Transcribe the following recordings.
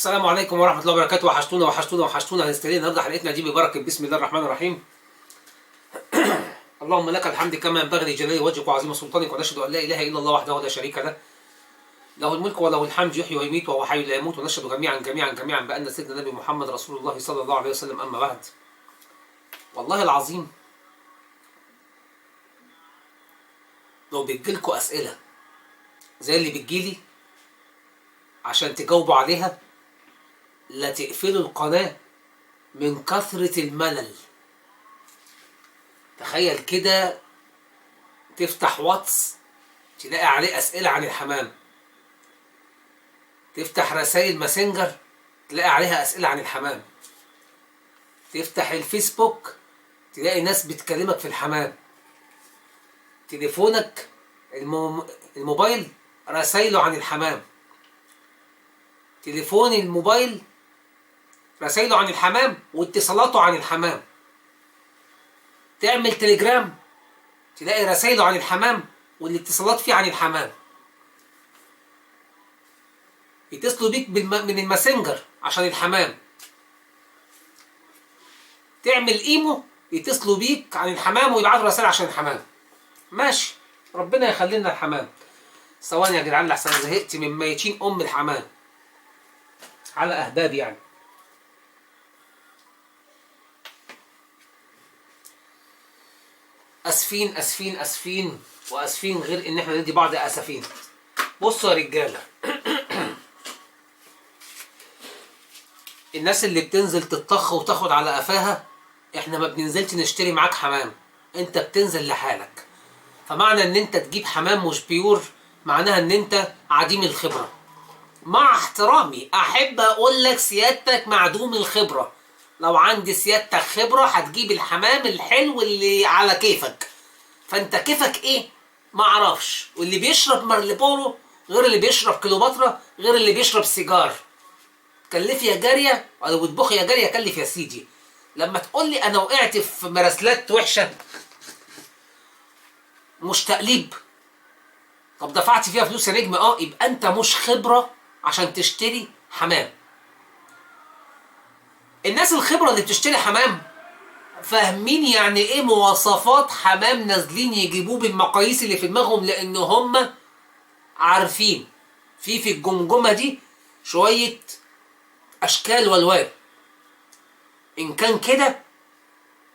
السلام عليكم ورحمة الله وبركاته. وحشتونا وحشتونا وحشتونا. هنستهل النهارده حلقتنا دي ببركة بسم الله الرحمن الرحيم. اللهم لك الحمد كما ينبغي لجلال وجهك وعظيم سلطانك، ونشهد ان لا اله الا الله وحده لا شريك له، له الملك وله الحمد، يحيي ويميت وهو حي لا يموت. ونشهد جميعا جميعا جميعا بان سيدنا النبي محمد رسول الله صلى الله عليه وسلم. اما بعد، والله العظيم لو بتجيلكوا اسئلة زي اللي بتجيلي عشان تجاوبوا عليها لا تقفلوا القناة من كثرة الملل. تخيل كده تفتح واتس تلاقي عليه أسئلة عن الحمام، تفتح رسائل ماسنجر تلاقي عليها أسئلة عن الحمام، تفتح الفيسبوك تلاقي ناس بتكلمك في الحمام، تليفونك الموبايل رسايله عن الحمام، تليفون الموبايل رسايله عن الحمام واتصالاته عن الحمام، تعمل تليجرام تلاقي رسايله عن الحمام والاتصالات فيه عن الحمام، يتصلوا بيك من الماسنجر عشان الحمام، تعمل ايمو يتصلوا بيك عن الحمام ويبعتوا رسائل عشان الحمام. ماشي، ربنا يخلي لنا الحمام. ثواني يا جدعان لحسن زهقت من ميتين ام الحمام على اهباب يعني. اسفين اسفين اسفين واسفين، غير ان احنا ندي بعض اسفين. بصوا يا رجاله، الناس اللي بتنزل تطخ وتاخد على قفاها، احنا ما بننزلش نشتري معاك حمام، انت بتنزل لحالك. فمعنى ان انت تجيب حمام مش بيور معناها ان انت عديم الخبرة. مع احترامي احب اقول لك سيادتك معدوم الخبرة. لو عندي سيادتك خبره هتجيب الحمام الحلو اللي على كيفك. فانت كيفك ايه؟ معرفش. واللي بيشرب مارلبورو غير اللي بيشرب كليوباترا غير اللي بيشرب سيجار. كلف يا جارية او اطبخ يا جارية، كلف يا سيدي. لما تقول لي انا وقعت في مراسلات وحشة مش تقليب، طب دفعت فيها فلوس يا نجم، اه يبقى انت مش خبره عشان تشتري حمام. الناس الخبرة اللي بتشتري حمام فاهمين يعني ايه مواصفات حمام، نازلين يجيبوه بالمقاييس اللي في دماغهم، لان هم عارفين في الجمجمة دي شوية اشكال والوان، ان كان كده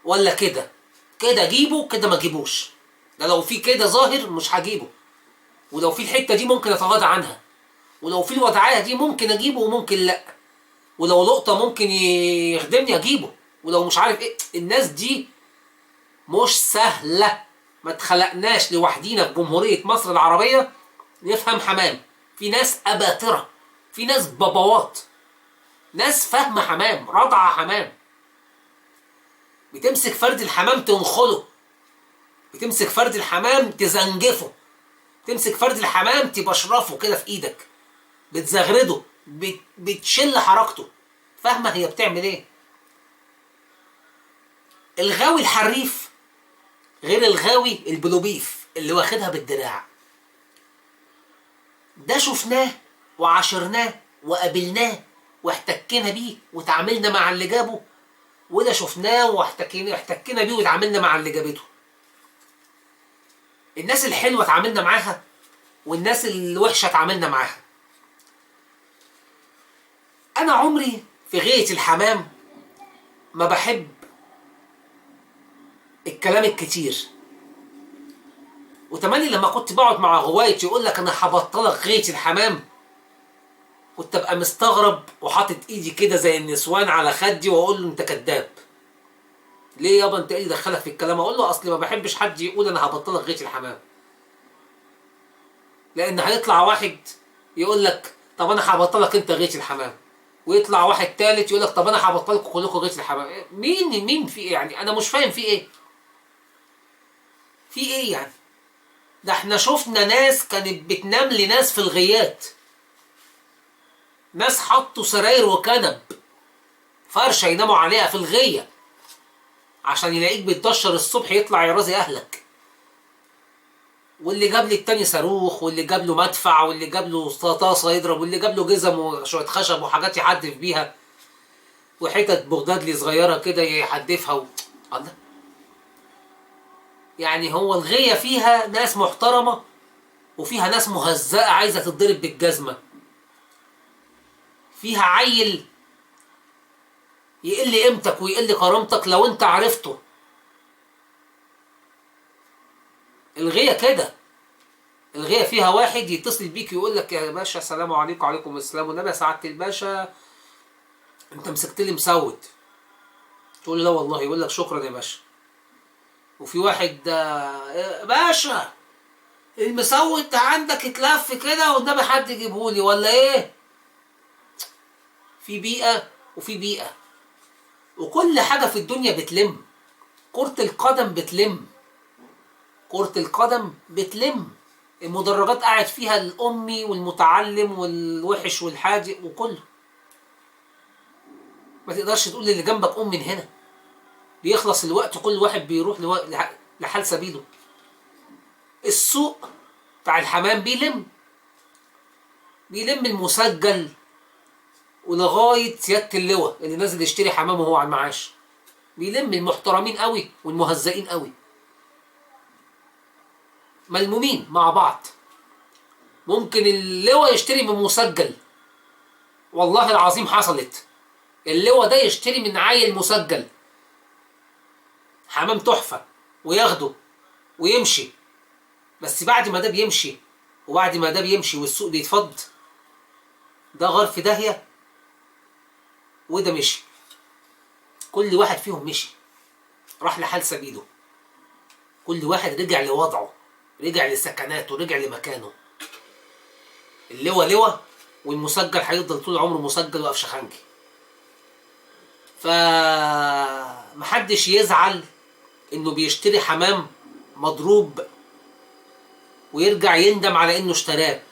ولا كده، كده جيبه كده ما جيبوش، ده لو في كده ظاهر مش هجيبه، ولو في الحتة دي ممكن اتغاضى عنها، ولو في الوضعية دي ممكن اجيبه وممكن لا، ولو لقطة ممكن يخدمني اجيبه، ولو مش عارف ايه. الناس دي مش سهلة، ما اتخلقناش لوحدينا في جمهورية مصر العربية نفهم حمام. في ناس اباطره، في ناس بابوات، ناس فاهمه حمام، رضعه حمام، بتمسك فرد الحمام تنخله، بتمسك فرد الحمام تزنجفه، تمسك فرد الحمام تبشرفه كده في ايدك، بتزغرده، بتشل حركته، فاهمه هي بتعمل ايه. الغاوي الحريف غير الغاوي البلوبيف اللي واخدها بالدراع. ده شفناه وعاشرناه وقابلناه واحتكينا بيه وتعاملنا مع اللي جابه، وده شفناه واحتكينا بيه وتعاملنا مع اللي جابته. الناس الحلوة اتعاملنا معاها والناس الوحشة اتعاملنا معاها. انا عمري في غاية الحمام ما بحب الكلام الكتير، وتملي لما كنت بقعد مع غواية يقول لك انا هبطلك غاية الحمام، كنت ابقى مستغرب وحاطط ايدي كده زي النسوان على خدي واقول له انت كذاب. ليه يابا انت ايه اللي دخلك في الكلام؟ اقول له اصل ما بحبش حد يقول انا هبطلك غاية الحمام، لان هيطلع واحد يقول لك طب انا هبطلك انت غاية الحمام، ويطلع واحد تالت يقول لك طب انا هبطلكم كلكم غاية الحمام. مين في ايه يعني؟ انا مش فاهم في ايه، في ايه يعني؟ ده احنا شفنا ناس كانت بتنام لناس في الغيات، ناس حطوا سراير وكنب فرشه يناموا عليها في الغيه عشان يلاقيك بتدشر الصبح يطلع يرازي اهلك. واللي جاب لي التاني صاروخ، واللي جاب له مدفع، واللي جاب له طاسه يضرب، واللي جاب له جزم وشوية خشب وحاجات يحدف بيها، وحتت بغدادلي صغيرة كده يحدفها الله. يعني هو الغيه فيها ناس محترمه وفيها ناس مهزأة عايزه تتضرب بالجزمه. فيها عيل يقل قيمتك ويقل كرامتك لو انت عرفته. الغيه كده، الغيه فيها واحد يتصل بيك يقول لك يا باشا السلام عليكم. وعليكم السلام، والنبي يا سعادة الباشا انت مسكت لي مسود. تقول له لا والله، يقول لك شكرا يا باشا. وفي واحد باشا المسود ده عندك اتلف كده والنبي حد يجيبهولي ولا ايه؟ في بيئة وفي بيئة، وكل حاجة في الدنيا بتلم. كرة القدم بتلم، كرة القدم بتلم. المدرجات قاعد فيها الأمي والمتعلم والوحش والحادق وكله. ما تقدرش تقول اللي جنبك قوم من هنا. بيخلص الوقت كل واحد بيروح لحال سبيله. السوق بتاع الحمام بيلم، بيلم المسجل ولغاية سيادة اللواء اللي نازل يشتري حمام وهو على المعاش. بيلم المحترمين قوي والمهزئين قوي، ملمومين مع بعض. ممكن اللواء يشتري من مسجل، والله العظيم حصلت. اللواء ده يشتري من عيل مسجل حمام تحفة وياخده ويمشي. بس بعد ما ده بيمشي وبعد ما ده بيمشي والسوق بيتفض، ده غار في داهية وده مشي. كل واحد فيهم مشي راح لحال سبيله، كل واحد رجع لوضعه، رجع لسكناته، رجع لمكانه. اللواء لواء والمسجل هيفضل طول عمره مسجل وقفشخنجي. فمحدش يزعل انه بيشتري حمام مضروب ويرجع يندم على انه اشتراه.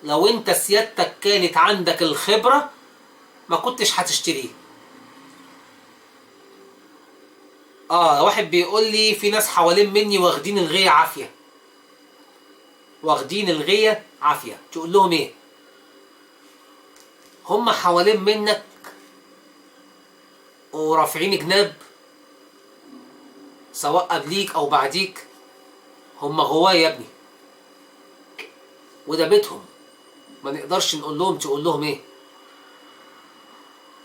لو انت سيادتك كانت عندك الخبرة ما كنتش هتشتريه. واحد بيقول لي في ناس حوالين مني واخدين الغية عافية، واخدين الغية عافية. تقول لهم ايه؟ هم حوالين منك ورافعين جناب، سواء قبليك او بعديك، هم غواية يا ابني، وده بيتهم. ما نقدرش نقول لهم تقول لهم ايه.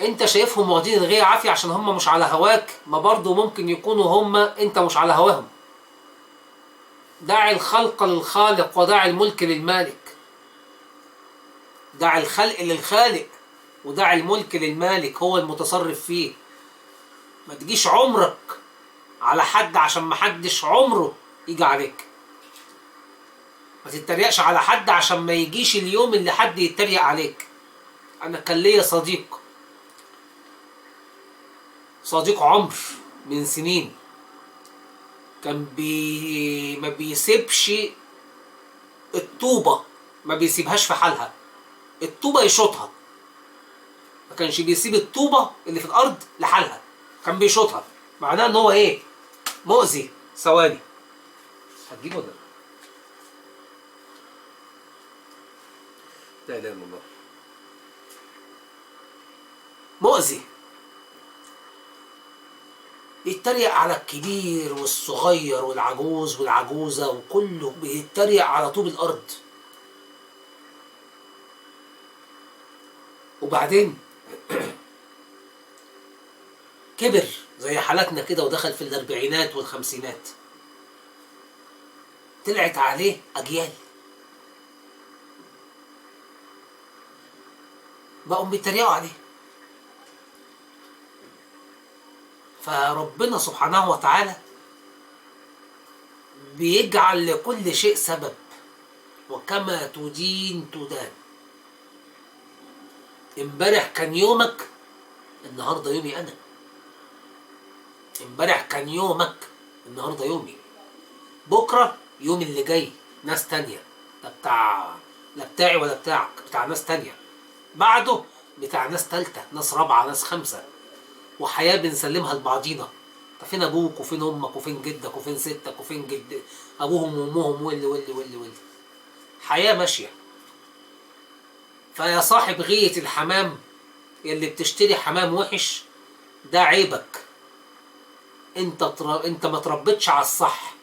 انت شايفهم واخدين الغية عافية عشان هم مش على هواك، ما برضو ممكن يكونوا هم انت مش على هواهم. دع الخلق للخالق ودع الملك للمالك. دع الخلق للخالق ودع الملك للمالك، هو المتصرف فيه. ما تجيش عمرك على حد عشان ما حدش عمره يجي عليك. ما تتريقش على حد عشان ما يجيش اليوم اللي حد يتريق عليك. انا كان ليا صديق، صديق عمر من سنين، كان ما بيسيبش الطوبة، ما بيسيبهاش في حالها، الطوبة يشوطها. ما كانش بيسيب الطوبة اللي في الأرض لحالها، كان بيشوطها. معناه ان هو ايه؟ مؤذي. ثواني هتجيبه ده؟ لا اله الا الله. مؤذي، يتريق على الكبير والصغير والعجوز والعجوزة وكله، بيتريق على طوب الأرض. وبعدين كبر زي حالتنا كده ودخل في الأربعينات والخمسينات، طلعت عليه أجيال بقوا بيتريقوا عليه. فربنا سبحانه وتعالى بيجعل لكل شيء سبب، وكما تدين تدان. امبارح كان يومك، النهارده يومي انا. امبارح كان يومك، النهارده يومي. بكره يوم اللي جاي ناس تانية، لا بتاع، لا بتاعي ولا بتاعك، بتاع ناس تانية. بعده بتاع ناس تالتة، ناس رابعة، ناس خمسة. وحياة بنسلمها لبعضينا. طب فين ابوك وفين امك وفين جدك وفين ستك وفين جد ابوهم وامهم واللي واللي واللي واللي؟ حياة ماشية. فيا صاحب غية الحمام اللي بتشتري حمام وحش، ده عيبك انت، ما تربيتش على الصح.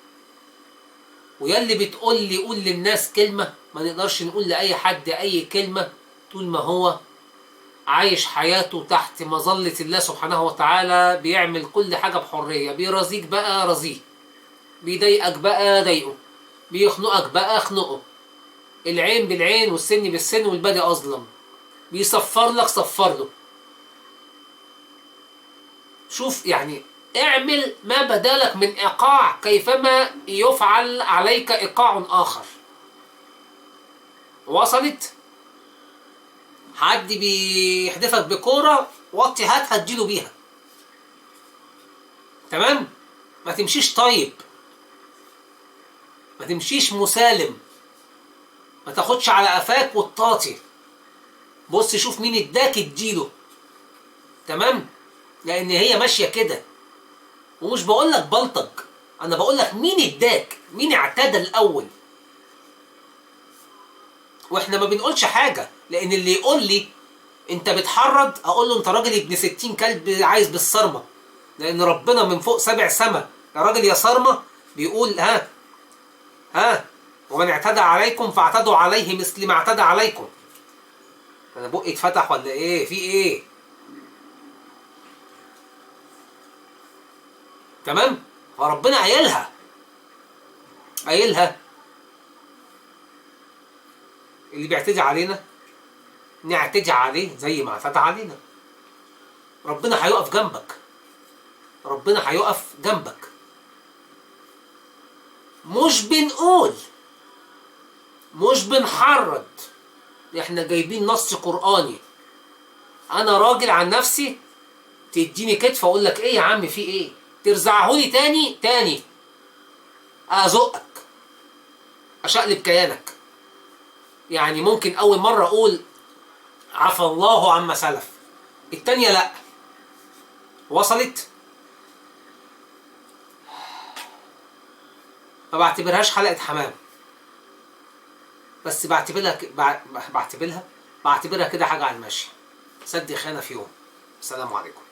ويا اللي بتقول لي قول للناس كلمة، ما نقدرش نقول لأي حد أي كلمة طول ما هو عايش حياته تحت مظلة الله سبحانه وتعالى، بيعمل كل حاجة بحرية. بيرازيك بقى رازيه، بيضايقك بقى ضايقه، بيخنقك بقى اخنقه، العين بالعين والسن بالسن والبادئ أظلم، بيصفر لك صفر له. شوف يعني اعمل ما بدالك من إيقاع كيفما يفعل عليك إيقاع آخر. وصلت؟ حد بيحدفك بكورة، وطي هات هتجيله بيها. تمام؟ ما تمشيش طيب، ما تمشيش مسالم، ما تاخدش على قفاك وتطاطي. بص شوف مين اداك اديله. تمام؟ لان هي ماشية كده. ومش بقولك بلطج، انا بقولك مين اداك، مين اعتدى الاول. واحنا ما بنقولش حاجة، لان اللي يقول لي انت بتحرض اقول له انت راجل ابن 60 كلب عايز بالصرمه. لان ربنا من فوق 7 سما يا راجل يا صرمه بيقول ها ها ومن اعتدى عليكم فاعتدوا عليه مثل ما اعتدى عليكم. انا بقي اتفتح ولا ايه؟ في ايه؟ تمام؟ فربنا قايلها، قايلها اللي بيعتدي علينا نعتدي عليه زي ما اعتدى علينا. ربنا هيقف جنبك، ربنا هيقف جنبك. مش بنقول، مش بنحرض، احنا جايبين نص قرآني. انا راجل عن نفسي تديني كتف اقول لك ايه يا عم في ايه، ترزعهولي تاني تاني ازقك اشقلب كيانك. يعني ممكن اول مرة اقول عفى الله عما سلف، التانية لا. وصلت؟ ما بعتبرهاش حلقة حمام، بس بعتبرها بعتبرها كده حاجة على الماشي. سد خانة في يوم. السلام عليكم.